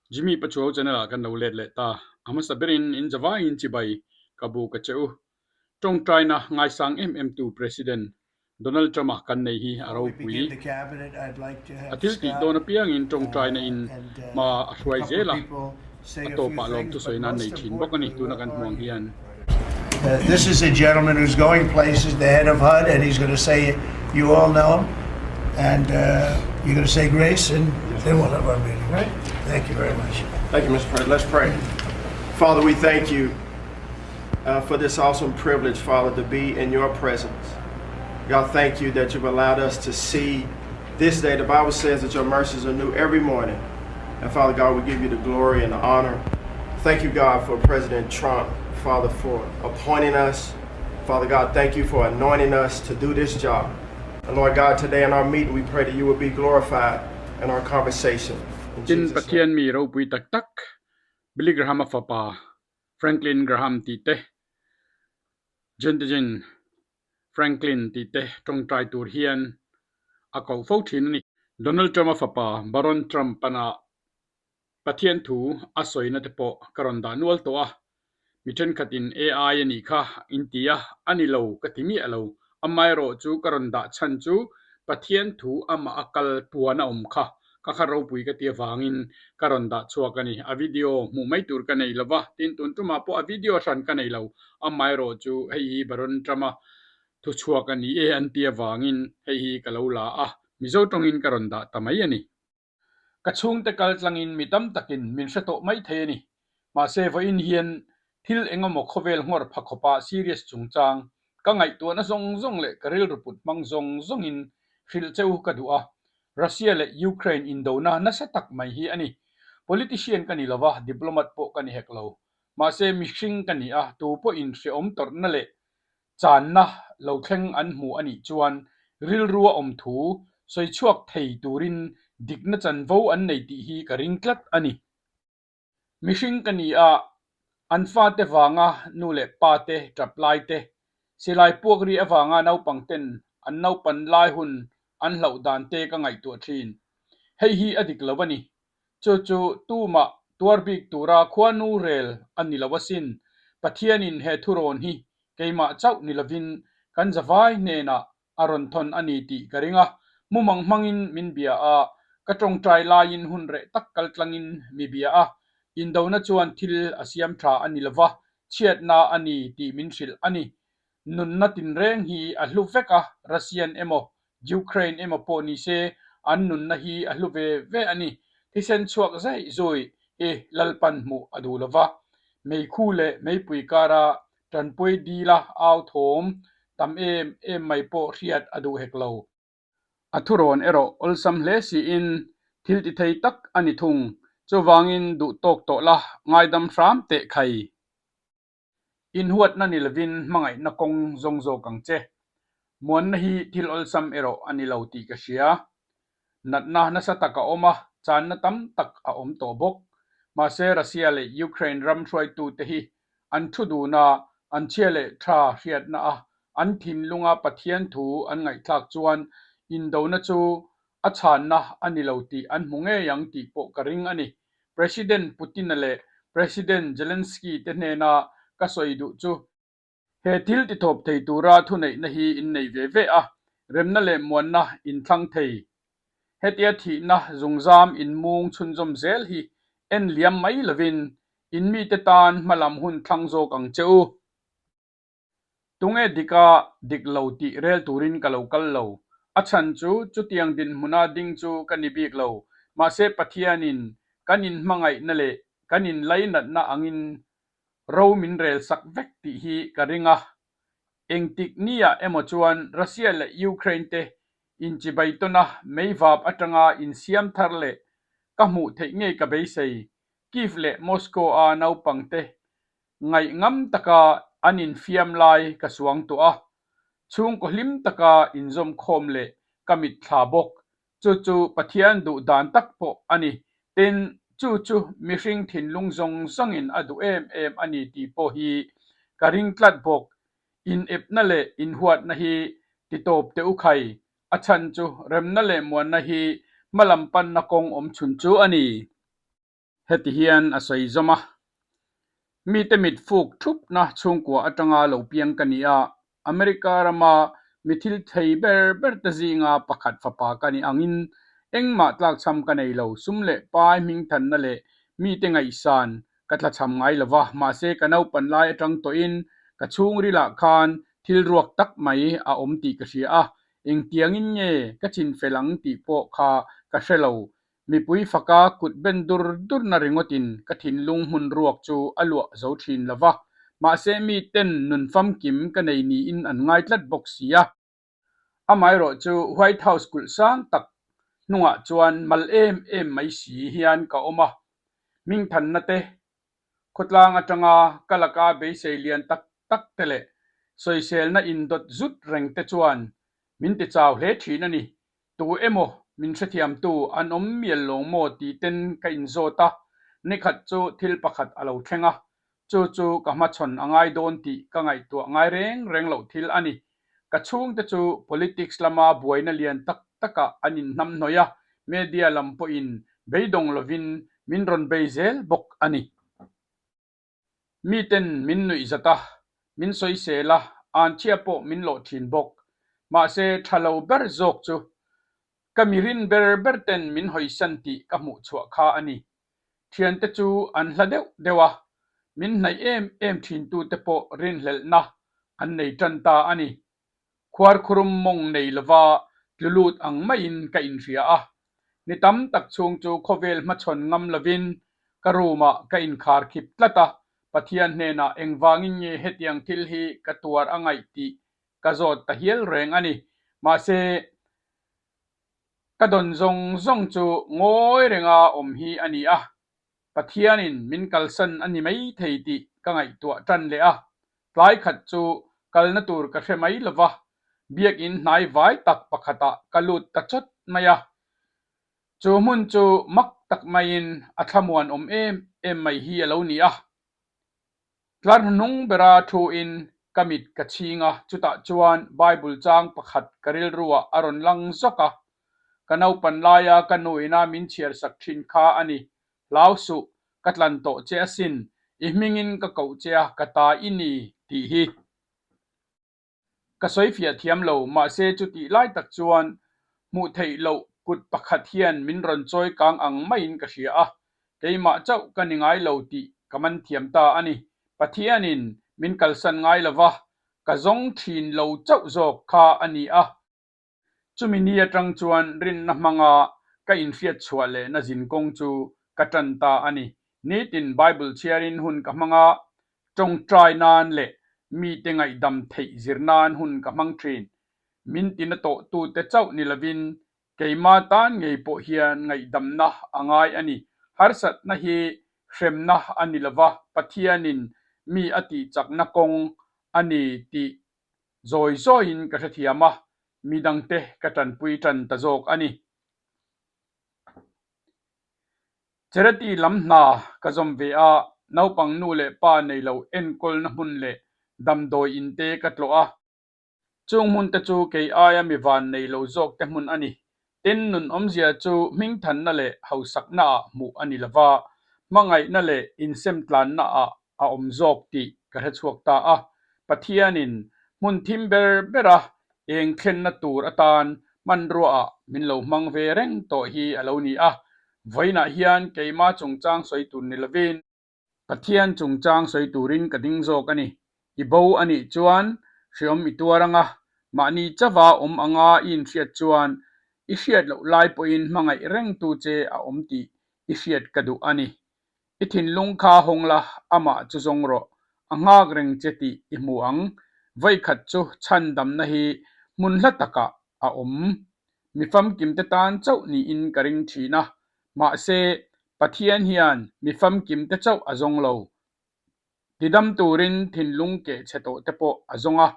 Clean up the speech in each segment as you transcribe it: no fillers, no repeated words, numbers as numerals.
Jimmy Pachuau channel ah kan lo let leh ta. A hmasa berin in zavaiin chibai ka bu ka che u. Tawngtaina ngaisang em em tu President Donald Trump a kan nei hi a ropui. A thil tih dawn apiangin tawngtaina in hma a hruai zel a, a tawpah lawmthusawi nan nei thin bawk a ni tuna kan hmuh ang hian. This is a gentleman who's going places, the head of HUD, and he's going to say, you all know him, and uh, you're going to say grace, and then we'll have our meeting, right? Thank you very much. Thank you, Mr. President. Let's pray. Father, we thank you uh, for this awesome privilege, Father, to be in your presence. God, thank you that you've allowed us to see this day. The Bible says that your mercies are new every morning. And Father God, we give you the glory and the honor. Thank you, God, for President Trump, Father, for appointing us. Father God, thank you for anointing us to do this job. And Lord God, today in our meeting, we pray that you will be glorified in our conversation. In Tin Jesus' name. Pathian mi ropui tak tak Billy Graham-a fapa Franklin Graham tih te, Jentegen Franklin tih te tawngtai tur hian a koh fo thin a ni. Donald Trump-a fapa Barron Trump pana Pathian thu a sawina te pawh ka rawn dah nual tawh a, mi thenkhatin AI a nih kha in ti a, a ni lo ka ti miah lo. Amaherawhchu ka rawn dah chhan chu Pathian thu amah a kal puan a awm kha ka kha ropui ka ti avangin ka rawn dah chhuak a ni. A video hmuh mai tur ka nei lo va, tin tun tumah pawh a video hran ka nei lo. Amaherawhchu hei hi Baron Trump-a thuchhuak a ni e an ti avangin hei hi ka lo la a, Mizo tawngin ka rawn dah ta mai a ni. Ka chhungte kal tlangin mi tam takin min hre tawh mai thei a ni. Mahse, vawiin hian thil engemaw khawvel nghawr pha khawpa serious chungchang ka ngaihtuahna zawng zawng leh ka rilru put hmang zawng zawngin hrilh che u ka duh a. Russia leh Ukraine indona nasa tak mai hi a ni. Politician ka ni lova, diplomat pawh ka ni hek lo. Mahse, mihring ka ni a, tu pawhin hreawm tawrhna leh Channa lo thleng an hmu a nih chuan rilrua awm thu sawi chhuak thei turin dikna chanvo an nei tih hi ka ring tlat a ni. Mihring ka ni a, an fate vanga nu leh pa te tap lai te, silai puak ri avanga naupang ten an naupan lai hun an hlauh dan te ka ngaihtuah thin. Hei hi a dik lo a ni. Chu chu tumah tuar bik tura khuanu rel a ni lo asin. Pathianin he thurawn hi keimah chauh ni lovin kan zavai hnenah a rawn thawn a ni tih ka ring a. Mumang hmangin min bia a, ka tawngtai laiin hun reh tak kal tlangin mi bia a. Indona chuan thil a siam tha a ni lova, chhiatna a ni tih min hrilh a ni. Nunna tinreng hi a hlu vek a, Russian emaw Ukraine emaw pawh ni se an nunna hi a hlu ve ve a ni. Thisen chhuak zaih zui hi Lalpan hmuh a duh lova, meikhu leh meipui kara tanpui dila au thawm tam em em mai pawh hriat a duh hek lo. A thurawn erawh awlsam hle siin thil ti thei tak a ni thung. Chuvangin duh tawk tawh la, ngaidam hram teh khai. Inhuatna ni lovin hmangaihna kawng zawng zawk ang che. Muanna hi thil awlsam erawh a ni lo tih ka hria. Natna nasa tak a awm a, channa tam tak a awm tawh bawk. Mahse Russia leh Ukraine ram hruaitute hi an thu dun a, an chhia leh tha hriatna a an thinlunga Pathian thu an ngaihthlak chuan indona chu A chhanna a ni lo tih an hmu ngei ang tih pawh ka ring a ni. President Putin-a leh President Zelensky te hnena ka sawi duh chu, he thil tithawp thei tura thuneihna hi in nei ve ve a, remna leh muanna in thlang thei. Hetia thihna zungzam in mung chhunzawm zel hi en liam mai lovin in mite tan hmalam hun thlang zawk ang che u. Tunge dika dik lo tih rel turin ka lo kal lo. A chhan chu chutiang dinhmuna ding chu ka ni bik lo. Mahse Pathianin kan inhmangaihna leh kan inlainatna angin ro min rel sak vek tih hi ka ring a. Engtik niah emaw chuan Russia leh Ukraine te inchibai tawn a meivap atanga insiam thar leh ka hmuh theih ngei ka beisei. Kyiv leh Moscow-a naupangte Ngaihngam taka an infiam lai ka suang tawh a, chhungkaw hlim taka inzawm khawm leh ka mitthla bawk. Chu chu Pathian duh dan tak pawh a ni. Tin, chu chu mihring thinlung zawng zawngin a duh em em a ni tih pawh hi ka ring tlat bawk. Inepna leh inhuatna hi titawp teh u khai, a chhan chu remna leh muanna hi hmalam panna kawng awm chhun chu a ni. Heti hian a sawi zawm a, Mite mit fuk thupna chhungkua atanga lo piang ka ni a, America rama mi thil thei ber ber te zinga pakhat fapa ka ni angin engmah tlakchham ka nei lo, sum leh pai hmingthanna leh mite ngaihsan ka tlachham ngai lo va, mahse ka naupan lai atang tawhin ka chhungrilah khan thil ruak tak mai a awm tih ka hria a, engtiangin nge ka chinfel ang tih pawh kha ka hre lo. Mipui faka kut ben dur durna ringawtin ka thinlung hmun ruak chu a luah zo thin lo va, mahse miten nun famkim ka nei niin an ngai tlat bawk si a. Amaherawh chu White House kulh sang tak hnungah chuan mal em em mai si hian ka awm a, hmingthanna te, khawtlang atanga ka laka beisei lian tak tak te leh sawiselna indawt zut reng te chuan min ti chau hle thin a ni. Tu emaw min hrethiamtu an awm mial lawng maw tih ten ka inzawt a, nikhat chu thil pakhat a lo thleng a, chu chu ka hmachhawn a ngai dawn tih ka ngaihtuah ngai reng reng loh thil a ni. Ka chhungte chu politics lama buaina lian tak takah an inhnamhnawih a, media lam pawhin beidawng lovin min rawn bei zel bawk a ni. Miten min nuih zat a, min sawisel a, anchhia pawh min lawh thin bawk. Mahse, tha lo ber zawk chu ka mi rin ber ber ten min hawisan tih ka hmuh chhuah kha a ni. Thiante chu an hla deuh deuh a, min hnaih em em thintute pawh rinhlelhna an nei tan ta a ni. Khuarkhurum mawng nei lova tlu lut ang maiin ka inhria a, ni tam tak chhung chu khawvel hmachhawn ngam lovin ka room-ah ka inkhar khip tlat a, Pathian hnenah engvangin nge hetiang thil hi ka tuar a ngaih tih ka zawt ta hial reng a ni. Mahse, ka dawn zawng zawng chu ngawi renga awm hi a ni a, Pathianin min kalsan a ni mai thei tih ka ngaihtuah tan leh a, tlai khat chu kalna tur ka hre mai lo va, biakinn hnai vai tak pakhatah ka lut ta chawt mai a. Chu hmun chu mak tak maiin a thlamuan awm em em mai hi a lo ni a. Tlar hnung bera thuin ka mit ka chhing a, chutah chuan Bible chang pakhat ka rilruah a rawn lang zawk a. Ka naupan laia ka nuina min chhiar sak thin kha a ni. Hlau suh, ka tlan tawh che asin, i hmingin ka koh che a, ka ta i ni tih hi. Ka sawi fiah thiam lo, mahse chutih lai tak chuan hmuh theih loh kut pakhat hian min rawn chawi kang ang maiin ka hria a, keimah chauh ka ni ngai lo tih ka man thiam ta a ni. Pathianin min kalsan ngai lo va, ka zawng thin lo chauh zawk kha a ni a. Chumi ni atang chuan rinna hmanga ka inhriat chhuah lehna zinkawng chu ka tan ta a ni. Nitin Bible chhiarin hun ka hmang a, tawngtai nan leh mite ngaihdam theih zir nan hun ka hmang thin. Min tina tawhtute chauh ni lovin keima tan ngei pawh hian ngaihdamna a ngai a ni. Harsatna hi hremna a ni lova, Pathianin mi a tihchakna kawng a ni tih Zawi zawiin ka hrethiam a, mi dangte ka tanpui tan ta zawk a ni. Charity lam hna ka zawm ve a, naupang nu leh pa nei lo enkawlna hmun leh damdawi in te ka tlawh a. Chung hmun te chu kei aia mi van nei lo zawk te hmun a ni. Tin, nun awmzia chu hmingthanna leh hausakna ah hmuh a ni lova, hmangaihna leh insemtlanna ah a awm zawk tih ka hre chhuak ta a. Pathianin hmun thim ber bera eng thlenna tur atan hmanruaah min lo hmang ve reng tawh hi a lo ni a. Vawiinah hian keima chungchang sawi tur ni lovin, Pathian chungchang sawi turin ka ding zawk a ni. I bo a nih chuan hreawm i tuar anga, mahni chauha awm anga i inhriat chuan i hriat loh lai pawhin hmangaih rengtu che a awm tih i hriat ka duh a ni. I thinlung kha hawng la, amah chu zawng rawh. A nghak reng che tih i hmu ang. Vawikhat chu chhandamna hi hmun hla takah a awm. Mi famkimte tan chauh niin ka ring thin a. Mahse, Pathian hian mi famkimte chauh a zawng lo. Tidam turin thinlung keh chhe tawhte pawh a zawng a.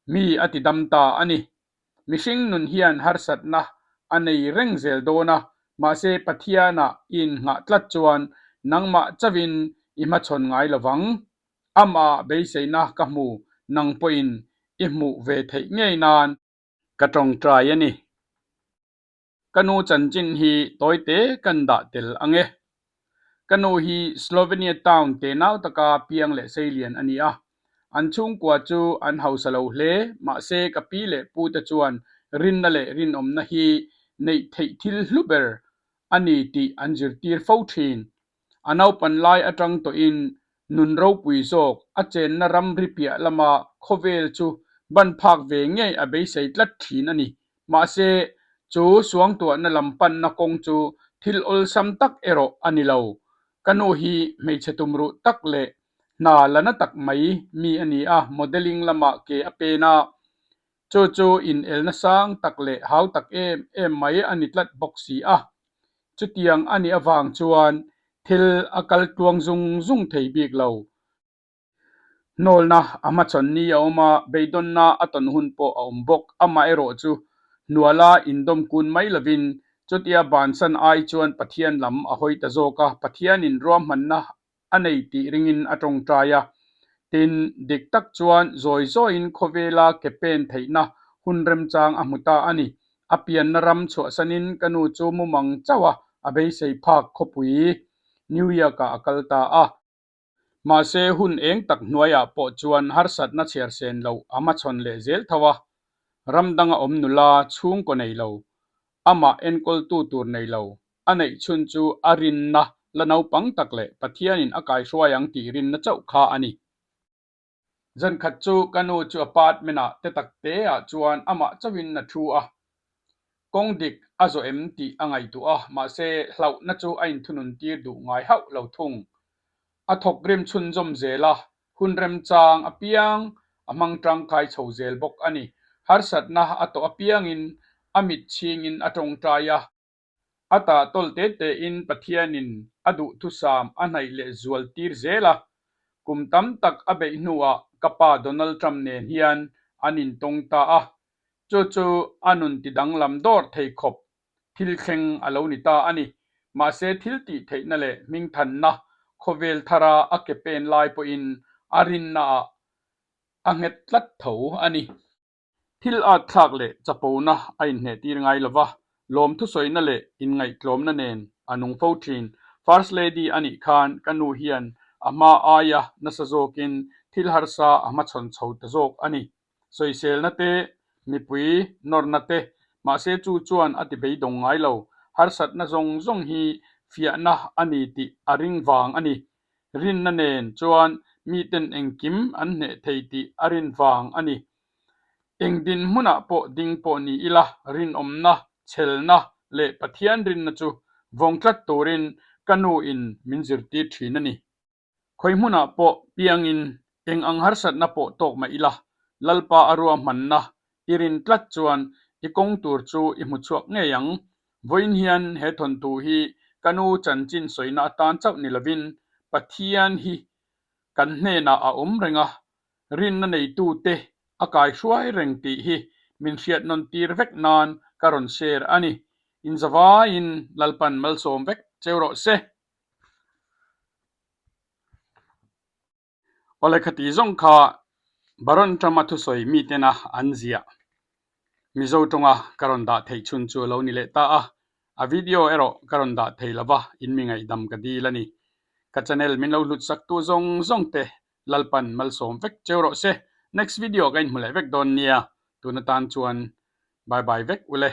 Mi a tidam ta a ni. Mihring nun hian harsatna a nei reng zel dawn a, mahse Pathianah i innghah tlat chuan nangmah chauhin i hmachhawn ngai lo vang. Amah beiseina ka hmu nang pawhin i hmuh ve theih ngei nan ka tawngtai a ni. Ka nu chanchin hi tawite kan dah tel ang e. Ka nu hi Slovenia town tenau taka piang leh seilian a ni a. An chhungkua chu an hausa lo hle, mahse ka pi leh pu te chuan rinna leh rinawmna hi neih theih thil hlu ber a ni tih an zirtir fo thin. A naupan lai atang tawhin nun ropui zawk a chenna ramri piah lama khawvel chu ban phak ve ngei a beisei tlat thin a ni. Mahse, chu suangtuahna lam panna kawng chu thil awlsam tak erawh a ni lo. Ka nu hi hmeichhe tumruh tak leh hna la na tak mai mi a ni a, modelling lamah ke a pen a, chu chu inelna sang tak leh hau tak em em mai a ni tlat bawk si a. Chutiang a nih avang chuan thil a kal tluang zung zung thei bik lo. Hnawlna a hmachhawn ni a awm a, beidawnna a tawn hun pawh a awm bawk. Amaherawh chu hnuala indawm kun mai lovin chutia bansan ai chuan Pathian lam a hawi ta zawk a, Pathianin ruahmanna a nei tih ringin a tawngtai a. Tin, dik tak chuan zawi zawiin khawvela ke pen theihna hun remchang a hmu ta a ni. A pianna ram chhuahsanin ka nu chu mumang chauh a, a beisei phak khawpui New York-ah a kal ta a. Mahse, hun eng tak hnuaiah pawh chuan harsatna chhiar sen loh a hmachhawn leh zel tho a, ram danga awm nula chhungkaw nei lo, amah enkawltu tur nei lo, a neih chhun chu a rinna la naupang tak leh Pathianin a kaihruai ang tih rinna chauh kha a ni. Zan khat chu ka nu chu apartment-ah te tak teah chuan amah chauhin a thu a, kawng dik a zawh em tih a ngaihtuah a, mahse hlauhna chu a inthunun tir duh ngai hauh lo thung. A thawk rim chhunzawm zel a, hun remchang apiang a hmang tangkai chho zel bawk a ni. Harsatna a tawh apiangin a mit chhingin a tawngtai a. A tah tawl te tein Pathianin a duhthusam a hnaih leh zual tir zel a. Kum tam tak a beih hnuah ka pa Donald Trump nen hian an intawng ta a. Chu chu a nun tidanglam dawr thei khawp thil thleng a lo ni ta a ni. Mahse thil tih theihna leh hmingthanna khawvel thara a ke pen lai pawhin a rinnaah a nghet tlat tho a ni. Thil at thlak leh chapona a inhneh tir ngai lo va, lawmthusawina leh inngaihtlawmna nen a nung fo thin. First Lady a nih khan ka nu hian a hma aia nasa zawkin thil harsa a hmachhawn chho ta zawk a ni. Sawiselna te, mipui nawrna te, mahse chu chuan a ti beidawng ngai lo. Harsatna zawng zawng hi fiahna a ni tih a ring vang a ni. Rinna nen chuan miten engkim an hneh thei tih a rin vang a ni. Eng dinhmunah pawh ding pawh ni ila, rinawmna, chhelna leh Pathian rinna chu vawng tlat turin ka nu in min zirtir thin a ni. Khawi hmunah pawh piangin eng ang harsatna pawh tawk mah ila, Lalpa a ruahmanna i rin tlat chuan i kawng tur chu i hmu chhuak ngei ang. Vawiin hian he thawnthu hi ka nu chanchin sawina atan chauh ni lovin Pathian hi kan hnenah a awm reng a, rinna neitute a kaihruai reng tih hi min hriat nawn tir vek nan ka rawn share a ni. Inzavaiin Lalpan malsawm vek cheu rawh se. Awle khati zawng kha Baron Trump-a thusawi mitena an ziah Mizo tawnga ka rawn dah theih chhun chu a lo ni leh ta a, a video erawh ka rawn dah thei lova in mi ngaihdam ka dil a ni. Ka channel min lo hlut sak tu zawng zawng te Lalpan malsawm vek cheu rawh se. Next video ka inhmu leh vek dawn nia, tun atan chuan bye bye vek ule.